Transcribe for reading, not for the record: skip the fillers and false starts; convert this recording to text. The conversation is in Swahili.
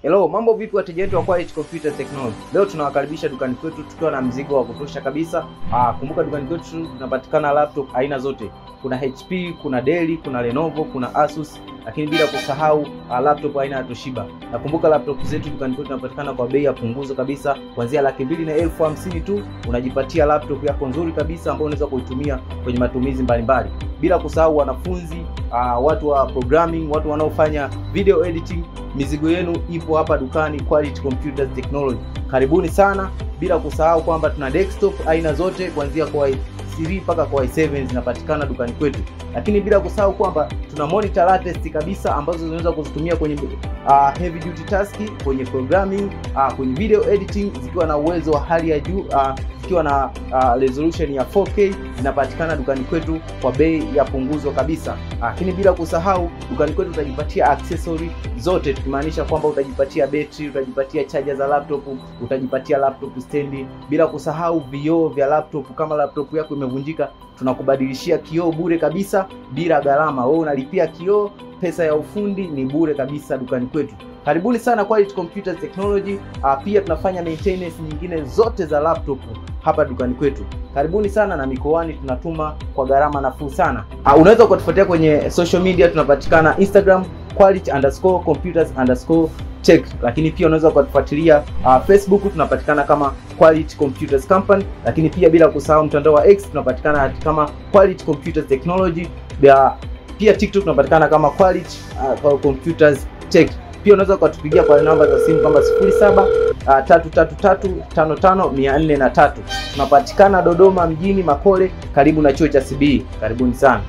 Hello, mambo vipi wateja wetu wa Quality Computer Technology? Leo tunawakaribisha dukani kwetu tukiwa na mzigo wa kutosha kabisa. Kumbuka dukani kwetu tunapatikana laptop aina zote. Kuna HP, kuna Dell, kuna Lenovo, kuna Asus, lakini bila kusahau laptop aina ya Toshiba. Na kumbuka laptop zetu dukani kwetu tunapatikana kwa bei ya punguzo kabisa, kuanzia 250,000 tu unajipatia laptop yako nzuri kabisa ambayo unaweza kuitumia kwenye matumizi mbalimbali. Bila kusahau wanafunzi, watu wa programming, watu wanaofanya video editing, mizigo yenu ipo hapa dukani Quality Computers Technology. Karibuni sana, bila kusahau kwamba tuna desktop aina zote kuanzia kwa i3 mpaka kwa i7 zinapatikana dukani kwetu. Lakini bila kusahau kwamba tuna monitor latest kabisa ambazo zinaweza kuzitumia kwenye heavy duty task, kwenye programming, kwenye video editing, zikiwa na uwezo wa hali ya juu, zikiwa na resolution ya 4K, zinapatikana dukani kwetu kwa bei ya punguzo kabisa. Lakini bila kusahau dukani kwetu utajipatia accessory zote, tukimaanisha kwamba utajipatia betri, utajipatia charger za laptop, utajipatia laptop stand, bila kusahau vioo vya laptop. Kama laptop yako imevunjika, tunakubadilishia kioo bure kabisa bila gharama. Wewe unalipia kioo, pesa ya ufundi ni bure kabisa dukani kwetu. Karibuni sana Quality Computers Technology. Pia tunafanya maintenance nyingine zote za laptop hapa dukani kwetu. Karibuni sana, na mikoani tunatuma kwa gharama nafuu sana. Unaweza ukatufuatia kwenye social media, tunapatikana Instagram quality_computers_tech, lakini pia unaweza ukatufuatilia Facebook, tunapatikana kama Quality Computers Company, lakini pia bila kusahau mtandao wa X tunapatikana kama Quality Computers Technology. Pia TikTok tunapatikana kama Quality Computers Tech. Pia unaweza ukatupigia kwa namba za simu kama 07 333 55 403. Tunapatikana Dodoma mjini Makole, karibu na chuo cha CBE. Karibuni sana.